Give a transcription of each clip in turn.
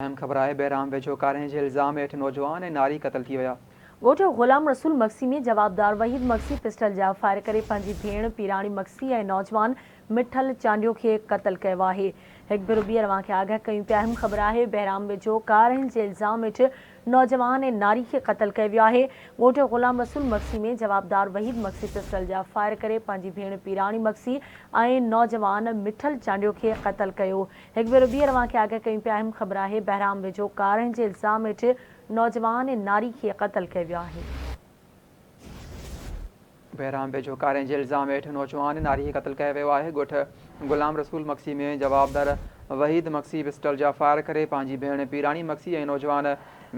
اهم خبر آهي بهرام ويجهو ڪارنهن جي الزام هيٺ نوجوان ۽ ناري قتل ٿي ويا. ڳوٺ غلام رسول مگسي ۾ جوابدار وحيد مگسي پسٽل جا فائر ڪري پنهنجي ڀيڻ پيراڻي مگسي ۽ نوجوان مٺل چانڊيو کي قتل ڪيو آهي. هڪ ڀيرو ٻيهر اوهان کي آگاهه ڪيون پيا اهم خبر آهي بهرام ويجهو ڪارنهن جي الزام هيٺ نوجوان ۽ ناري کي قتل ڪيو ويو آهي. ڳوٺ غلام رسول مگسي ۾ جوابدار وحيد مگسي پسٽل جا فائر ڪري پنهنجي ڀيڻ پيراڻي مگسي ۽ نوجوان مٺل چانڊيو کي قتل ڪيو. هڪ ڀيرو ٻيهر اوهان کي آگاهه ڪيون پيا اهم خبر آهي بهرام ويجهو ڪارنهن جي الزام هيٺ نوجوان ۽ ناري کي قتل ڪيو ويو آهي. بهرام ويجهو ڪارنهن جي الزام هيٺ نوجوان ۽ ناري کي قتل ڪيو ويو آهي ڳوٺ غلام رسول مگسي ۾ جوابدار وحيد مگسي پسٽل جا فائر ڪري پنهنجي ڀيڻ پيراڻي مگسي ۽ نوجوان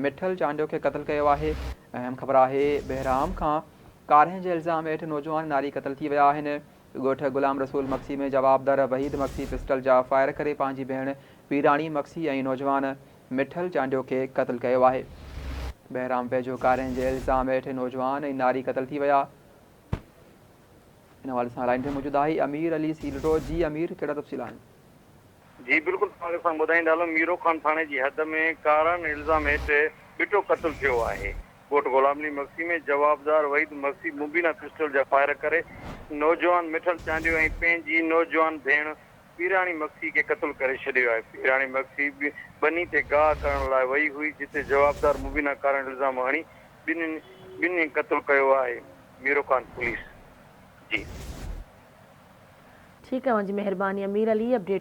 مٺل چانڊيو کي قتل ڪيو آهي اهم خبر آهي بهرام کان ڪارنهن جي الزام هيٺ نوجوان ۽ ناري قتل ٿي ويا آهن ڳوٺ غلام رسول مگسي ۾ جوابدار وحيد مگسي پسٽل جا فائر ڪري پنهنجي ڀيڻ پيراڻي مگسي ۽ نوجوان مٺل چانڊيو کي قتل ڪيو آهي. بهرام ويجهو ڪارنهن جي الزام هيٺ نوجوان ۽ ناري قتل ٿي ويا. ان حوالي سان لائين تي موجود آهي امير علي سيلرو جي امير ڪهڙا تفصيل آهن. جي بلڪل توهان کي اسان ٻڌائيندا هلون ميرو خان ٿاڻي جي حد ۾ ڪارن الزام هيٺ ٻٽو قتل ٿيو آهي ڳوٺ غلام علي مگسي ۾ جوابدار وحيد مگسي مبينا پسٽل جا فائر ڪري نوجوان مٺل چانڊيو ۽ پنهنجي نوجوان ڀيڻ پيراڻي مگسي کي قتل ڪري ڇڏيو آهي پيراڻي مگسي ٻني تي گاهه ڪرڻ لاء وئي هئي جتي جوابدار مبينا ڪارن الزام هڻي ٻنهين ٻنهين قتل ڪيو آهي ميرو خان پوليس جي. ٺيڪ اوهان جي مهرباني امير علي اپڊيٽ.